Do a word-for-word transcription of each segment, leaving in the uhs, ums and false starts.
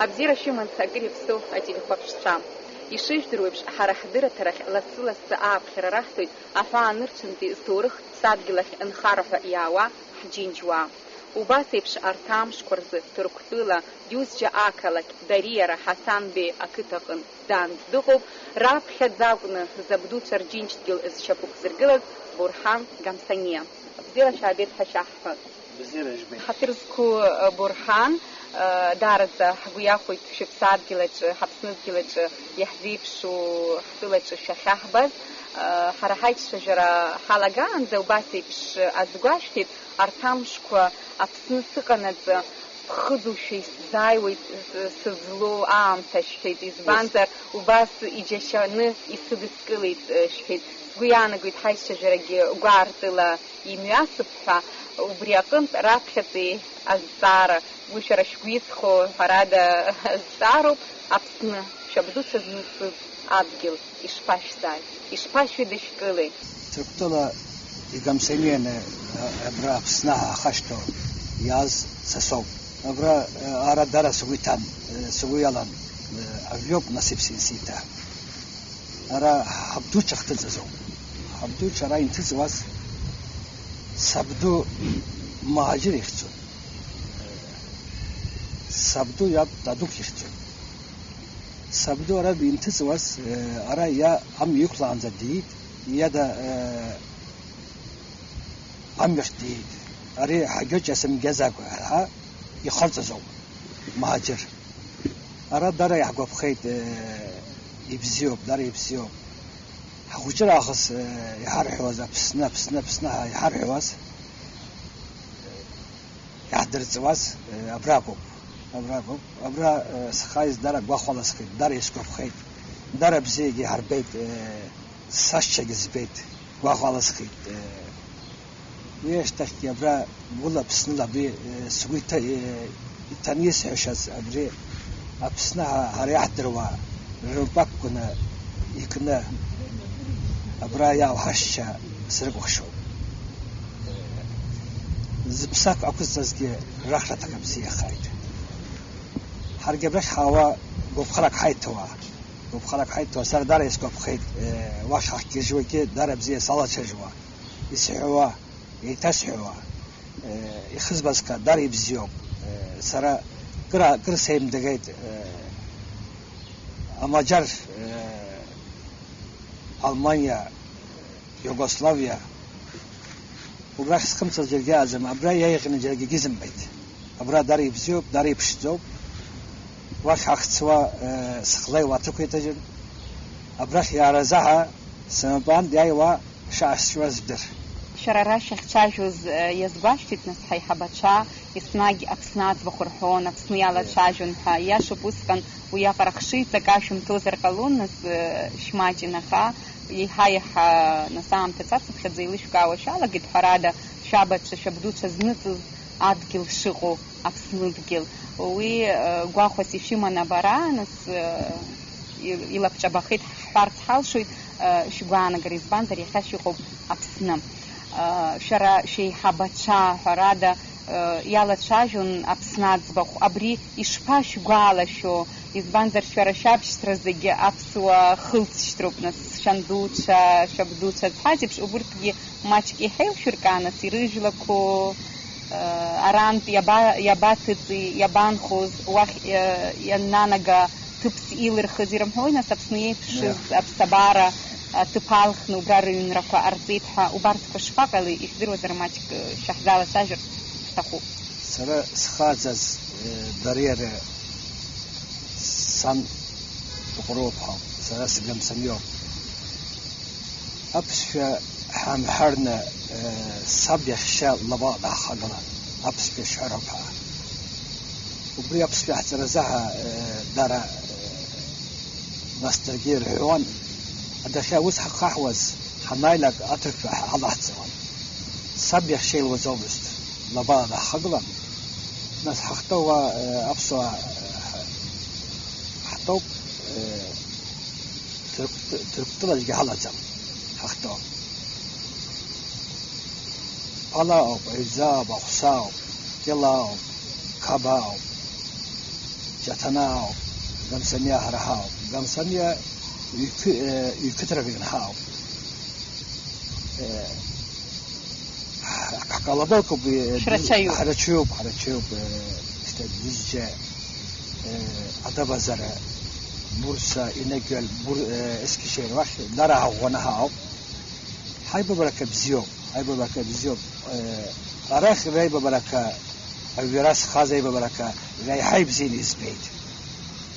Абзиара шәымаз акыр иаԥсоу ателехәаԥшцәа. Ишыжәдыруеиԥш, ҳара ҳдырраҭарахь лассы-лассы ааԥхьара раҳҭоит аҳәаанырцәынтәи зҭоурыхтә ԥсадгьыл ахь нхара ҳәа иаауа ҳџьынџьуаа. Убас еиԥш арҭ амшқәа рзы Ҭырқәтәыла Џьузџьа ақалақь Дариара Ҳасан Беи ақыҭаҟынтә даан дыҟоуп, раԥхьаӡа акәны забдуцәа рџьынџьдгьыл зшьапы ықәзыргылаз Бурҳан Гамсаниа. Бзиала шәаабеит ҳәа шәаҳҳәон. Бзиара жәбеит. Ҳаҭыр зқәу, э, Бурҳан, э, даараӡа ҳгәы иахәоит шәыԥсадгьыл аҿы, ҳаԥсныдгьыл аҿы иаҳзеиԥшу ҳтәылаҿы шәахьаҳбаз. Э, ҳара ҳаицәажәара ҳалагаанӡа убас еиԥш азгәашәҭеит, арҭ амшқәа Аԥсны сыҟанаҵы, ԥхыӡушәа исзааиуеит, э, сызлоу аамҭа, сҳәеит, избанзар, убас иџьашьаны исыдыскылеит, э, сҳәеит. Сгәы иаанагоит ҳаицәажәарагьы гәаартыла имҩасып ҳәа, убри аҟынтә раԥхьатәи азҵаара, уи шәара шәгәы иҵхо, ҳәарада, зҵаароуп, Аԥсны, шәабдуцәа знысыз адгьыл, ишԥашәзааи, ишԥашәыдышәкылеи? Ҭырқәтәыла игамсанианы, а, абра Аԥсны ахашҭо иааз са соуп. Абра, а, ара дара сгәы иҭан, а, сгәы иалан, а, ажәоуп насыԥс инсиҭа. Ара ҳабдуцәа хҭыҵызоуп. Ҳабдуцәа ара инҭыҵуаз сабду муҳаџьыр ихьӡон. Сабду иаб Дадук ихьӡон. Сабду ара инҭыҵуаз, ара иа амҩа иқәлаанӡа диит, иада, амҩахь диит. Ари ҳаџьоџьа сымгьазакәа ҳәа ихырҵазоуп, муҳаџьыр. Ара дара иаҳгәаԥхеит, ибзиоуп, дара ибзиоуп. Ҳхәыҷыра аахыс, иҳарҳәауаз Аԥсны, Аԥсны, Аԥсны ҳәа иҳарҳәауаз, иаҳдырҵуаз, абракоуп, абракоуп. Абра, схы ааиз дара гәахәала схеит, дара исгәаԥхеит, дара бзиагьы иҳарбеит, сашьцәагьы збеит. Гәахәала схит. Уи ашьҭахьгьы абра гәыла Аԥсныла абри, сгәы иҭа-, иҭаны исҳәашаз абри Аԥсны ҳа-, ҳара иаҳдыруа рылпакқәаны икны абра иаауҳашьцәа срыкәыхшоуп. Зыԥсак ақәызҵазгьы рахраҭак абзиахааит. Ҳаргьы абрахь ҳаауа гәаԥхарак ҳаиҭауа. Гәаԥхарак ҳаиҭо, сара дара исгәаԥхеит, уахь ҳахьгьежьуагьы дара бзиа салацәажәуа, исҳәауа, еиҭасҳәауа, ихызбазка дара ибзиоуп. Сара кыр, кыр сеимдагеит, амаџьар, Алманиа, Иугославиа, убрахь схымцаз џьаргьы ааӡам, абра иааихьаны џьаргьы егьызымбеит. Абра дара ибзиоуп, дара иԥшӡоуп. Уахь ҳахьцуа, э, сыхлеиуа аҭыԥ еиҭажьын. Абрахь иааразаҳа, самапан иааиуа шаасшьуаз бдыр. Шәара ара шәахьцәажәоз, э, иазгәашәҭеит, нас, ҳаиҳабацәа, еснагь Аԥсны аӡбахә рҳәон, Аԥсны иалацәажәон ҳәа. Иашоуп, усҟан уиаҟара хшыҩҵак ашәымҭозар ҟалон, нас, э, шәмаҷын, аха еиҳа-еиҳа, нас, аамҭа ҵацыԥхьаӡа еилышәкаауа шәалагеит, ҳәарада, шәабацәа, шәабдуцәа зныҵыз адгьыл шыҟоу, Аԥснытәгьы. Уи, э, гәахәас ишәыман абара, нас, э, и-, илабҿабахеит ҳҳәарц ҳалшоит, э, шәгәаанагара, избанзар, иахьа шәыҟоуп Аԥсны. Э, шәара шәеиҳабацәа, ҳәарада, э, иалацәажәон Аԥсны аӡбахә. Абри ишԥашәгәалашәо, избанзар, шәара шәабшьҭра зегьы аԥсуа хылҵшьҭроуп, нас, шәандуцәа, шәабдуцәа, ҳәа зеиԥш, убурҭгьы маҷк иҳаилшәыркааныс ирыжәлақәоу, э, арантә иаба-, иабаҭыҵи, иабанхоз, уахь, э, ианнанага ҭыԥс илырхыз ирымҳәои, нас, Аԥсны еиԥшыз, иа, аԥсабара, э, ҭыԥ алхны убра рыҩнрақәа ҟарҵеит ҳәа, убарҭқәа шԥаҟалеи, ижәдыруазар маҷк, э, шәаҳзалацәажәарц сҭахуп. Сара схаҵаз, э, Дариара сан Тҟәроуп ҳәа, сара сгамсаниоуп. Аԥсшәа ҳамҳәарны, э, саб иаҳәшьа лабаҟа даҳхагылан, аԥсшәа шәҳәароуп ҳәа. Убри аԥсшәа ҳҵаразаҳа, э, дара, э, нас даргьы ирҳәуан, адәахьы аус ҳахаҳуаз, ҳанааилак аҭырқәа ҳалаҳҵауан. Саб иаҳәшьа илуаӡомызт, лабаҟа даҳхагылан, нас ҳахҭоуа, э, аԥсуаа, э, ҳтәоуп, э, Ҭырқәт-, Ҭырқәтәыла аӡәгьы ҳалаӡам, ҳахҭоуп. Ԥалаҟоуп, Аҩӡаауп, Ахәсаауп, Кьылаауп, Қабаауп. Џьаҭана ауп, Гамсамиа ҳара ҳауп. Гамсамиа ҩқы-, э, ҩқыҭрак ҳауп. Э, ҳ-, ҳколобок ауп, э, Ҳарачаҩуп. Ҳарачаҩуп, ҳарачаҩуп, э, шьҭа Џьыџьа, э, Адабазара, Бурса, Инагәль, Бур-, э, Ескишер уахь дара ҳаӷәӷәаны ҳауп. Ҳаибабарақәа бзиоуп, ҳаибабарақәа бзиоуп. Э, арахь реибабарақәа, ауаҩра зхаз аибабарақәа реиҳа ибзианы избеит.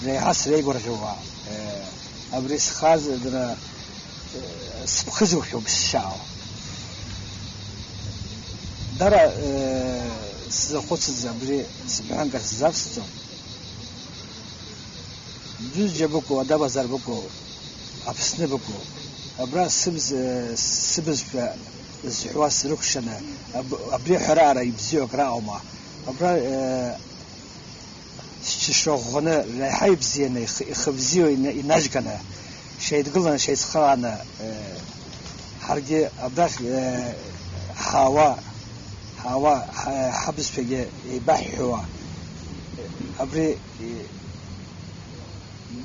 Реиҳа среигәырӷьауа, э, абри зхаз, дара, э, сыԥхыӡ уҳәоуп сшьаау. Дара, э, сзахәыцыз абри сыбҳәангар сзавсӡом. Џьыџьа быкәу, Адабазар быкәу, Аԥсны быкәу, абра сыбз-, сыбызшәа зҳәуа срыкәшаны, аб-, абри аҳәараара ибзиоу акра аума? Абра, э, сҽышьра ӷәӷәаны, реиҳа ибзианы, ихы, ихы бзиоу ина-, инажьганы, шеидгыланы, шеицхырааны, э, ҳаргьы абрахь, э, ҳаауа, ҳаауа, ҳа-, ҳабызшәагьы еибаҳҳәауа, абри, э,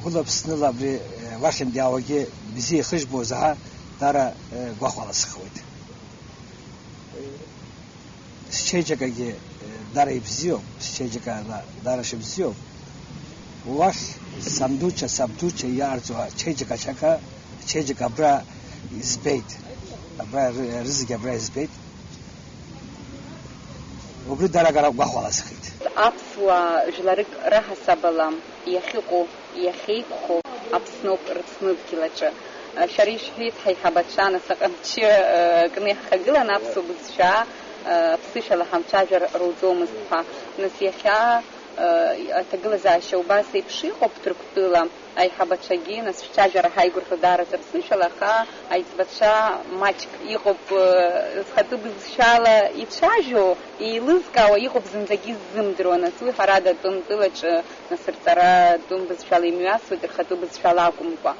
гәыла-ԥсныла абри, э, уахьынтә иаауагьы бзиа ихыжьбоз аҳа, дара, э, гәахәала сыхуеит. Счеиџьыкагьы, э, дара ибзиоуп, счеиџьыка ла-, дара шыбзиоуп. Уахь сандуча, сабдуча иаарҵуа чеиџьыка чака, чеиџьыка абра избеит. Абра ры-, рызегь абра избеит. Убри дара гара гәахәала сыхеит. Аԥсуаа жәларык раҳасабала иахьыҟоу, иахьеиқәхо Аԥсноуп рыԥсныдгьыл аҿы. Шәара ишәҳәеит, ҳаиҳабацәа, нас аҟамчы, э, кны иаҳхагылан аԥсуа бызшәа, э, ԥсышәала ҳамцәажәар руӡомызт ҳәа. Нас иахьа, э, аҭагылазаашьа убас еиԥш иҟоуп Ҭырқәтәыла. Аиҳабацәагьы, нас, шәцәажәара ҳаигәырӷьо даараӡа ԥсышәала, аха аиҵбацәа маҷк иҟоуп, э, зхатәы бызшәала ицәажәо, еилызкаауа иҟоуп зынӡагьы ззымдыруа, нас, уи ҳәарада, тәым тәылаҿы, нас, рҵара тәым бызшәала имҩасуеит, рхатәы бызшәала акәымкәа.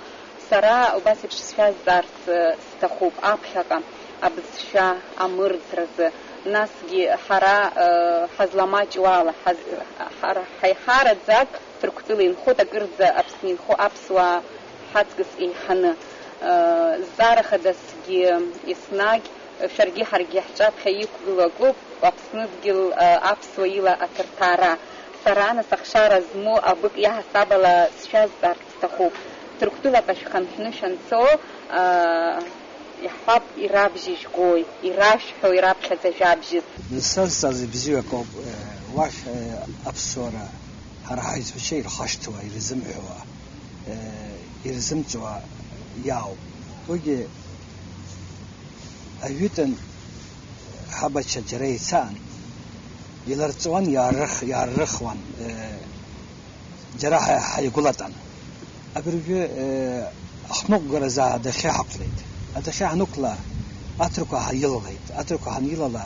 Сара убас еиԥш сшәазҵаарц, э, сҭахуп, аԥхьаҟа абызшәа амырӡразы, насгьы ҳара, э, ҳазламаҷуа ала, ҳаз-, ҳара ҳаиҳараӡак Ҭырқәтәыла инхоит, акырӡа Аԥсны инхо аԥсуаа ҳаҵкыс еиҳаны. Э, зҵаара хадасгьы еснагь шәаргьы ҳаргьы ҳҿаԥхьа иқәгылоу акоуп Аԥсныдгьыл, э, аԥсуа ила аҭырҭаара. Сара, нас, ахшара змоу абык иаҳасабала сшәазҵаарц сҭахуп. Ҭырқәтәылаҟа шәхынҳәны шәанцо, э, иаҳҳәап, ирабжьыжәгои, ирашәҳәои раԥхьаӡа жәабжьыс? Дызсазҵааз ибзиоу акоуп, э, уахь, э, аԥсуара ҳара ҳаиҵбацәа ирхашҭуа, ирзымҳәауа, э, ирзымҵуа иаауп. Уигьы ажәытәан ҳабацәа џьара еицаан, иларҵуан, иааррых-, иааррыхуан, э, џьара ҳа-, ҳаигәылатәан. Абыржәы, э, ахныҟәгаразы адәахьы ҳақәлеит. Адәахьы ҳанықәла, аҭырқәа ҳаилалеит. Аҭырқәа ҳанилала,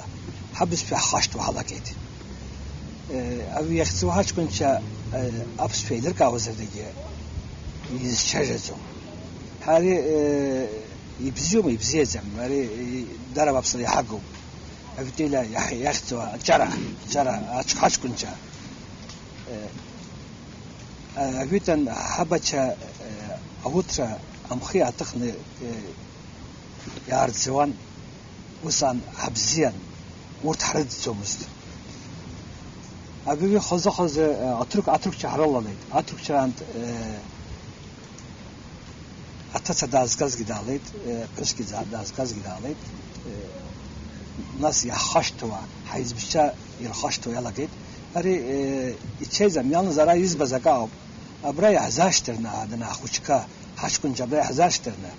ҳабызшәа ҳхашҭуа ҳалагеит. Э, ауи иахьцо ҳаҷкәынцәа, э, аԥсшәа еилыркаауазаргьы, изчажьаӡом. Ҳари, э, ибзиоума, ибзиаӡам, ари, э, дара баԥсыра иҳагуп. Авителя иахь-, иахьӡуа аҷара, аҷара, аҷ-, ҳаҷкәынцәа. Э, э, ажәытәан ҳабацәа, э, ауҭра амхы иааҭыхны, э, иаарӡуан, усҟан ҳабзиан, урҭ ҳрыдӡомызт. Абри хазы-хазы, э, аҭырқә-, аҭырқәцәа ҳрылалеит, аҭырқәцәа раан, э, Аҭаца даазгазгьы даалеит, э, ԥҳәысгьы ӡа-, даазгазгьы даалеит, э, нас иаҳхашҭуа, ҳаиҵбшьцәа ирхашҭуа иалагеит. Ари, э, ицәеиӡам, иалныз ара избаз акы ауп. Абра иаҳзашьҭырны, ҳа-, данаахәыҷқәа, ҳаҷкәынцәа абра иаҳзашьҭырны,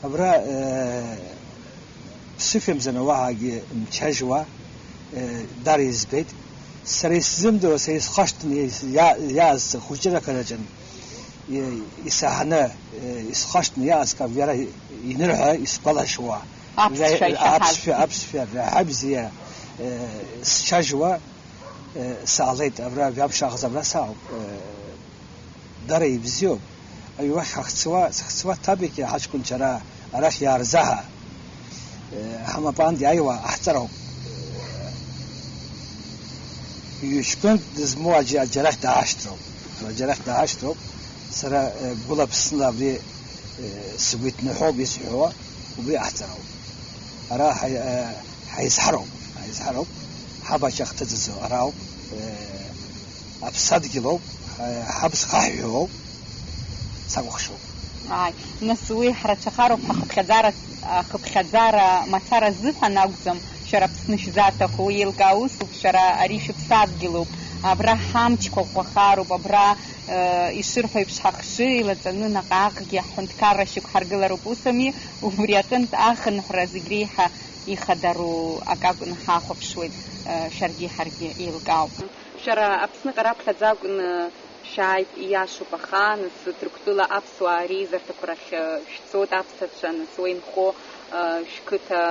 абра, э, ԥсышәамзаны уаҳагьы мчажьуа, э, дара избеит. Сара исзымдыруа, сара исхашҭны иа-, иа-, иааз хәыҷырақәа рҿын, и-, исаҳаны, э, исхашҭны иааз кавиара инырҳәа исгәалашәоуа. Аԥсшәа Ра-, ишаҳаз. Аԥсшәа, аԥсшәа, раҳа бзиа, э, счажьуа, э, саалеит, абра жәабжь аахыс абра саауп, э, дара ибзиоуп. Аҩ уахь ҳахьцуа, сахьцуа Ҭабиқьи ҳаҷкәынцәа ара, арахь иаарзаҳа. Э, ҳамапан диааиуа аҳҵароуп. Ҩ-ҷкәынк дызмоу аџьа-, аџьарахь даашьҭроуп. Џьарахь даашьҭроуп, сара, э, гәыла-ԥсныла абри, э, сгәы иҭныҳәоуп исҳәауа, убри аҳҵароуп. Ара ҳаи-, э, ҳаизҳароуп, ҳаизҳароуп, ҳабацәа ахҭыҵызо арауп, э, аԥсадгьылоуп, э, ҳаԥсхаҳәҳәалоуп, сакәыхшоуп. Ааи, нас уи ҳрацәахароуп, ҳахыԥхьаӡара, ахыԥхьаӡара мацара азыҳәан акәӡам, шәара Аԥсны шәзаҭаху, еилкаа усуп, шәара ари шәыԥсадгьылуп, абра ҳамчқәа ӷәӷәахароуп, абра, э, ишырҳәо еиԥш, ҳахшыҩ еилаҵаны наҟ-ааҟгьы ҳҳәынҭқарра шьақәҳаргылароуп, усами? Убри аҟынтә ахынҳәра зегь реиҳа ихадару акы акәны ҳахәаԥшуеит, э, шәаргьы ҳаргьы еилкаауп. Шәара Аԥсныҟа раԥхьаӡа акәны шәааит, ииашоуп, аха, нас, Ҭырқәтәыла аԥсуаа реизарҭақәа рахь, э, шәцоит, аԥсацәа, нас, уа инхо, э, шәқыҭа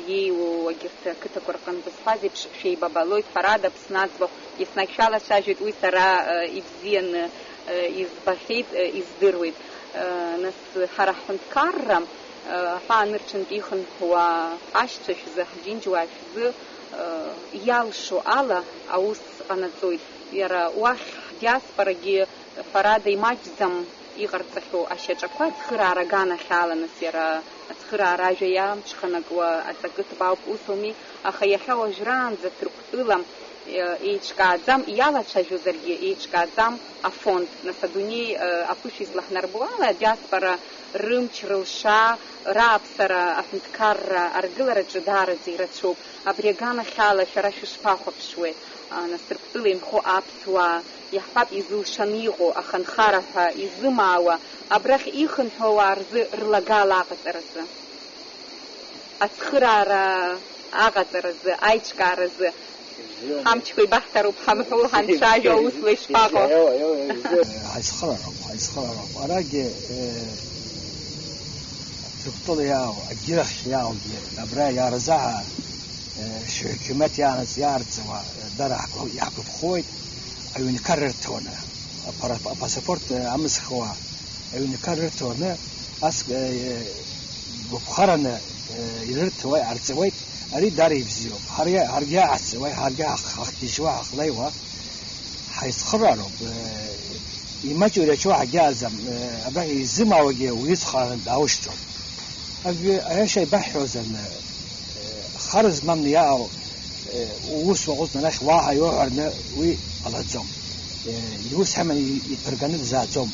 иеиуоу егьырҭ ақыҭақәа рҟынтә бызҳәаз еиԥш шәеибабалоит, ҳәарада, Аԥсны аӡбахә еснагь шәалацәажәоит, уи сара, э, ибзианы, э, избахьеит, э, издыруеит. Э, нас, ҳара ҳҳәынҭқарра, э, аҳәаанырцәынтә ихынҳәуа ҳашьцәа шәзы, ҳџьынџьуаа шәзы, э, иалшо ала аус ҟанаҵоит. Иара уахь ҳдиаспорагьы, ҳәарада, имаҷӡам иҟарҵахьоу ашьаҿақәа, ацхыраара аганахьала, нас, иара ацхыраара ажәа иамҽханакуа аҵакы ҭбаауп, усоуми, аха иахьа уажәраанӡа Ҭырқәтәыла, э, еиҿкааӡам, иалацәажәозаргьы еиҿкааӡам афонд. Нас, адунеи, э, аԥышәа излаҳнарбо ала, адиаспора рымч, рылша, рааԥсара аҳәынҭқарра аргылараҿы даараӡа ирацәоуп. Абри аганахьала шәара шәышԥахәаԥшуеи? А, нас, Ҭырқәтәыла инхо аԥсуаа, иаҳҳәап, изылшаны иҟоу, аха нхара ҳәа изымаауа, абрахь ихынҳәуа ауаа рзы рлагала аҟаҵаразы, ацхыраара аҟаҵаразы, аиҿкааразы. Ҳамчқәа еибаҳҭароуп ҳамҳәо, ҳанцәажәо, аусла ишԥаҟоу? Ҳаицхырароуп, ҳаицхырароуп. Арагьы, э, Ҭырқәтәыла иаау, Агьырахь иааугьы, абра иаарзаҳа, э, шәҳәақьымеҭ иаанаҵ иаарҵауа, э, дара ҳгәы-, иаҳгәаԥхоит, аҩнқар рырҭоны, апара-, апасапорт, э, амызхуа, аҩнқар рырҭоны, ас, э, гәаԥхараны, э, ирырҭауа, иаарҵауеит, ари дара ибзиоуп. Ҳаргьы, ҳаргьы иааҳҵауеит, ҳаргьы ҳах-, ҳахгьежьуа, ҳахлеиуа, ҳаицхырароуп, э, имаҷу иреиуоу ҳагьааӡам, э, абра изымаауагьы уицхрааны даушьҭроуп. Абри аиаша ибаҳҳәозарны, э, хара змам иаау, э, ус уаҟәыҵны арахь уаҳа иуҳәарны уи ҟалаӡом. Э, иус ҳәа аман и-, иԥырганы дызааӡом.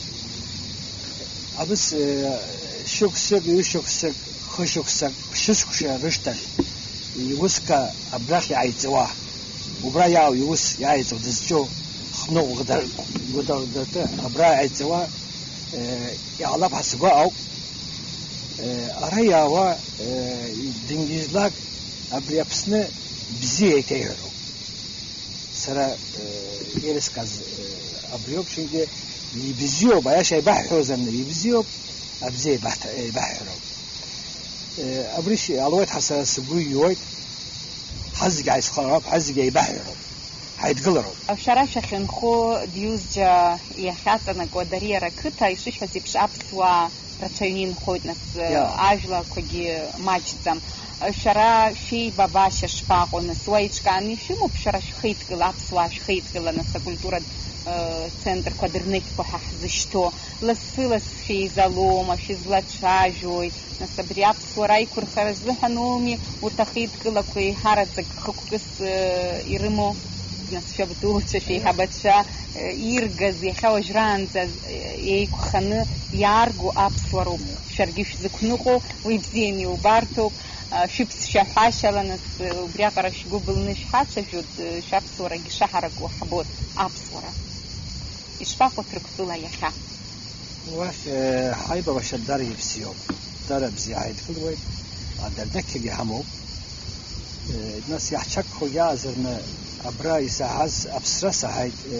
Абас, э, шықәсык, ҩышықәсык, хышықәсак, ԥшьышықәса рышьҭахь иусқәа абрахь иааиҵауа, убра иаау иус иааиҵо дызҿу хныҟә Гәда-, Гәдоуҭатәи абра иааиҵауа, э, иаалап ҳәа сгәы ауп. Э, ара иаауа, э, дынгьежьлак абри Аԥсны бзиа еиҭеиҳәароуп. Сара, э, ирысказ, э, абриоуп, ҽынгьы ибзиоуп, аиаша еибаҳҳәозарны ибзиоуп, абзиа еибаҳҭа-, еибаҳҳәароуп. Э, абри шьи-, алуеит ҳәа сара сгәы иуеит, ҳазегь ааицхырароуп, ҳазегь еибаҳҳәароуп, ҳаидгылароуп. Шәара шәахьынхо, диузџьа, иахьаҵанакуа Дариа рақыҭа, ишышәҳәаз еиԥш, аԥсуаа рацәаҩны инхоит, нас, э, Иа. ажәлақәагьы маҷӡам. Шәара шәеибабашьа шԥаҟоу, нас, уа еиҿкааны ишәымоуп, шәара шәхеидкыла, аԥсуаа шәхеидкыла, нас, акультуратә, э, центрқәа дырнықьқәа ҳәа ҳзышьҭоу, лассы-ласс шәеизалома, шәызлацәажәои, нас, абри аԥсуара аиқәырхара азыҳәан ауми урҭ ахеидкылақәа еиҳараӡак хықәкыс, э, ирымоу? Нас шәабдуцәа, шәеиҳабацәа, э, иргаз, иахьа уажәраанӡа, э, еиқәханы иаарго аԥсуароуп. Шәаргьы шәзықәныҟәо, уи бзианы иубарҭоуп. Э, шәыԥсшьа ҳәашьала, нас, э, убриаҟара шәгәы былны ишҳацәажәоит, э, шәаԥсуарагьы шаҳараку ҳбоит, аԥсуара. Ишԥаҟоу Ҭырқәтәыла иахьа? Уахь, э, ҳаибабашьа дара ибзиоуп, дара бзиа ҳаидкылуеит, адырнықьгьы ҳамоуп. Э, нас иаҳчақәхо иаазырны абра исаҳаз аԥсра саҳаит, э,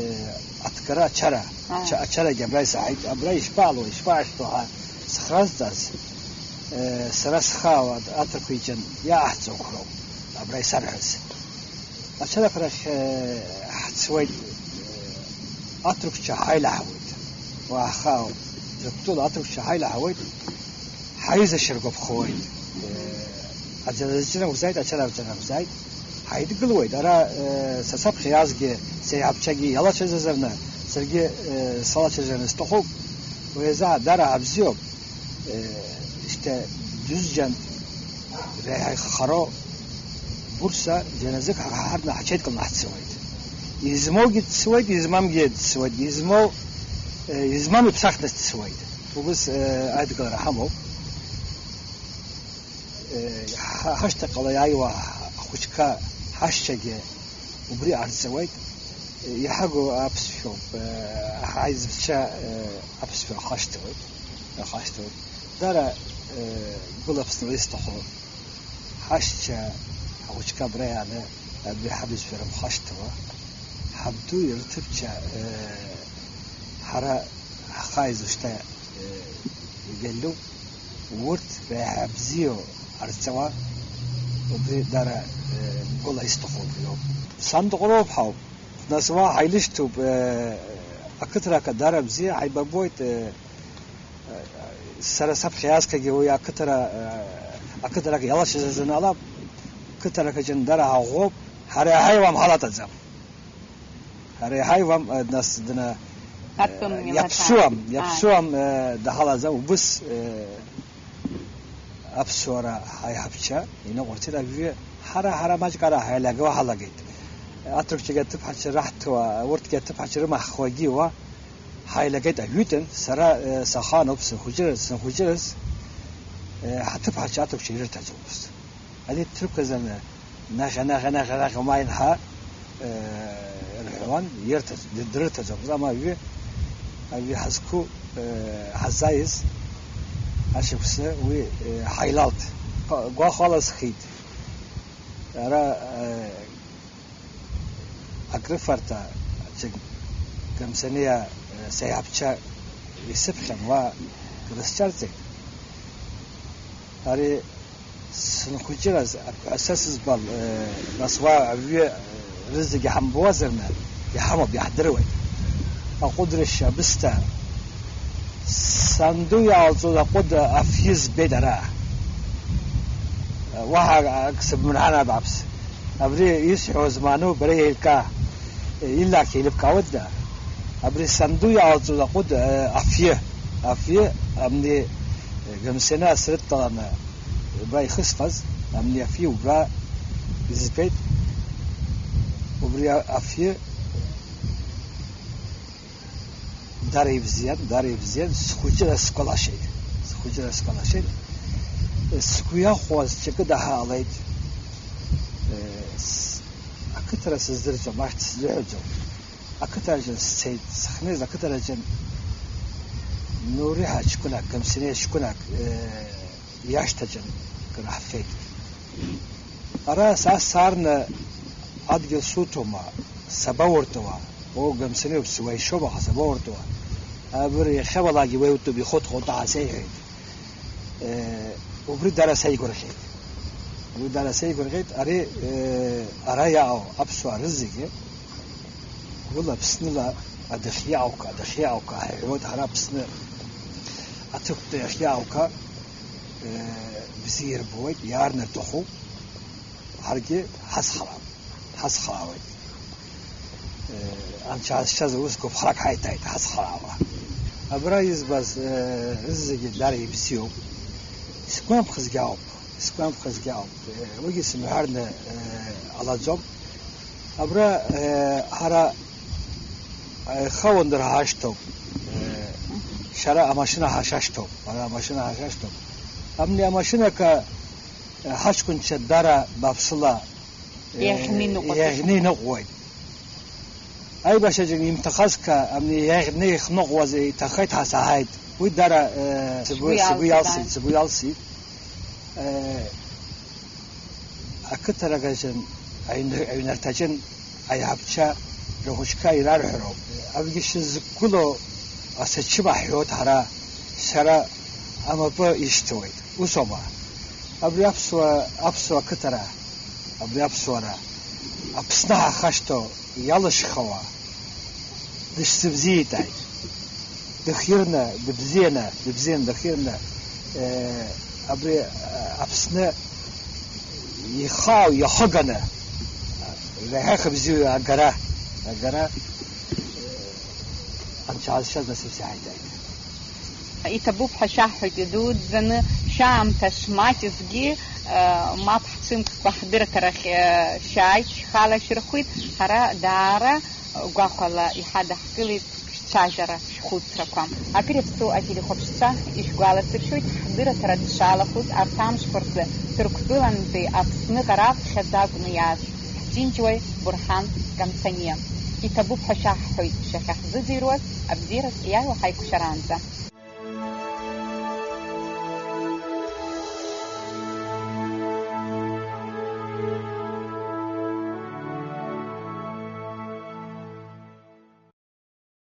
аҭгара ачара, Аа. ача-, ачарагьы абра исаҳаит, абра ишԥаало, ишԥаашәҭо ҳәа схразҵаз, э, сара схала аҭырқәа иҷын иааҳҵо қәроуп, абра исарҳәаз. Ачарахә рахь, э, ҳцуеит, э, аҭырқәцәа ҳаилаҳауеит. Уаха ауп. Ҭырқәтәыла аҭырқәцәа ҳаилаҳауеит. Ҳаизашьа ргәаԥхоит. Э, аӡәаӡәаҵәыра угәзааит, ачара аҵәыра угәзааит. Ҳаидгылуеит. Ара, э, са саԥхьа иаазгьы, сеиҳабцәагьы иалацәажәозарны, Саргьы, э, салацәажәараны сҭахуп, уи азы даара ҳабзиоуп. Э, шьҭа Џьынџьтә реиҳа ихароу Бурса џьаназык ҳара ҳарны ҳачеиҭкаланы ҳцауеит. Измоугьы дцауеит, измамгьы дцауеит, измоу, э, измам иԥсахны дцауеит. Убыс, э, аидгылара ҳамоуп. Э, ҳа-, ҳашьҭахьҟала иааиуа ахәыҷқәа ҳашьцәагьы убри ҟарҵауеит. Иҳагу аԥсшәоуп, э, ҳаизбцәа, э, аԥсшәа рхашҭуеит, рхашҭуеит. Дара, э, гәыла Аԥсныла исҭаху ҳашьцәа, ҳхәыҷқәа абра иааны, абри ҳабызшәа рымхашҭуа, ҳабду ирҭыԥцәа, э, ҳара ҳхы ааизышьҭа, э, ивеллуп. Урҭ реиҳа бзиоу арҵауа, убри дара, э, гәыла исҭаху убриоуп. Сан дыҟәроуп ҳауп, нас уа ҳаилышьҭуп, э, ақыҭарақәа дара бзиа ҳаибабоит, э, э, сара саԥхьа иаазгагьы уи ақыҭара, э, ақыҭарак иалашьцаз азын ала, қыҭарак аҿы дара ҳаӷәӷәоуп, ҳара иаҳаиуам ҳалаҭаӡам. Ҳара иҳаиуам, э, нас дна, э, Атәым имаҭәа. Иаԥсуам, Ааи. Иаԥсуам, э, даҳалаӡам, убыс, э, аԥсуара ҳаиҳабцәа иныҟәырцеит, абҩы ҳара, ҳара маҷк ара ҳаилага-, ҳалагеит. Аҭырқәцәагьы аҭыԥҳацәа раҳҭауа, урҭгьы аҭыԥҳацәа рымаҳхуагьы уа ҳаилагеит ажәытәан, сара, э, сахаануп, сынхәыҷыраз, сынхәыҷыраз, э, ҳаҭыԥҳацәа аҭырқәцәа ирырҭаӡомызт. Ани дҭырқәазарны, наҟьа, наҟьа, наҟьа, наҟьа ума инҳа, э, рҳәауан, ирҭаз, д-, дрырҭаӡомызт, ама аҩы, аҩы ҳазқәу, э, ҳаззааиз ашықәсы уи, э, ҳаилалт. Гәахәала схит. Ара, э, акрыфарҭа, џьык Гамсаниа, э, саиҳабцәа исыԥхьан, уа крысҿарҵеит. Ари сынхәыҷыраз, ак-, са сызбал, э, нас уа аҩы, э, рызегьы ҳамбуазарны, иҳамоуп, иаҳдыруеит. Аҟәыдрышь абысҭа, санду иаалҵуаз аҟәыд афҩы збеит ара. Уаҳа ак сыбмырҳан, абааԥс. Абри исҳәо змааноу бара еилкаа, илак еилыбкаауеит да. Абри санду иаалҵуаз аҟәыд, э, афҩы, афҩы, амни, э, Гамсена срыдтәаланы, убра ихысхаз, амни афҩы убра избеит. Убри а-, афҩы Дара ибзиан, дара ибзиан, схәыҷыра скәалашеит. Схәыҷыра скәалашеит. Сгәы иахәаз џьакы даҳаалеит. Э, с-, ақыҭара сыздырӡом, ахьӡ сзыҳәаӡом. Ақыҭараҿы сцеит, сыхнеиз ақыҭараҿы Нури ҳәа ҷкәынак, Гамсиниа ҷкәынак, э, иашҭаҿын кыр ҳфеит. Ара са саарны адгьыл суҭома, сабауртуа, о, Гамсаниоуп, сыуаҩшьоуп, аха сабауртуа. Абри иахьа уалагьы уеиутәуп, ихәыҭхәыҭ аасеиҳәеит. Э, убри дара сеигәырӷьеит. Убри дара сеигәырӷьеит, ари, э, ара иаау аԥсуаа рызегьы, гәыла Аԥсныла адәахьы иааука, адәахьы иааука ҳәа иҳәоит, ҳара Аԥсны аҭыԥтәи ахьиааука, э, бзиа ирбоит, иаарнарҭахуп, ҳаргьы ҳацхраап, ҳацхраауеит. Э, анцәа зшаз ус гәыԥхарак ҳаиҭааит, ҳацхраауа. Абра избаз, э, зегьы дара ибзиоуп. Исгәамԥхазгьы ауп, исгәамԥхазгьы ауп. Э, уигьы сымҳәарны, э, ҟалаӡом. Абра, э, ҳара, э, хаундар ҳашьҭоуп, э, шара амашьына ҳашашьҭоуп, ара амашьына ҳашашьҭоуп. Амни амашьынақәа, э, ҳаҷкәынцәа дара бааԥсыла, э, иаӷьны иныҟәоит. Иаӷьны иныҟәоит. Аибашьаҿы имҭахазшәа, амни иаӷьны ихныҟәуаз иҭахеит ҳәа саҳаит. Уи дара, э, сгәы, сгәы сгәы иалсит, иалсит, ааи. Сгәы иалсит. Э, ақыҭарак аҿын, аҩны-, аҩнарҭаҿын аиҳабцәа рыхәыҷқәа ирарҳәароуп. Абгьы шьы зықәгылоу асачыма ҳҳәоит ҳара, сара амапы ишьҭоуеит. Усоума? Абри аԥсуа, аԥсуа қыҭара, абри аԥсуара, Аԥсны ҳахашҭоу иалышьхауа, дышсыбзиеит ааит. Дыхирны, дыбзианы, дыбзианы, дыхирны, э, абри, э, Аԥсны ихаау, иахыганы, реиҳа хыбзиоу агара, агара, э, Анцәа иаазшаз нас исзааиҵааит. Иҭабуп ҳәа шәаҳҳәоит, идуӡӡаны шәаамҭа шмаҷызгьы, мап ҳцәымккәа ҳдырраҭарахь шәааит, шәхала шәырхәит, ҳара даара гәахәала иҳадаҳкылеит шәцәажәара, шәхәыцрақәа. Акыр иаԥсоу ателехәаԥшцәа ишәгәаласыршәоит, ҳдырраҭара дшалахәыз арҭ амшқәа рзы Ҭырқәтәылантәи Аԥсныҟа раԥхьаӡа акәны иааз ҳџьынџьуаҩ Бурҳан Камсаниа. Иҭабуп ҳәа шәаҳҳәоит шәахьаҳзыӡырҩуаз, абзиараз иааиуа ҳаиқәшәараанӡа.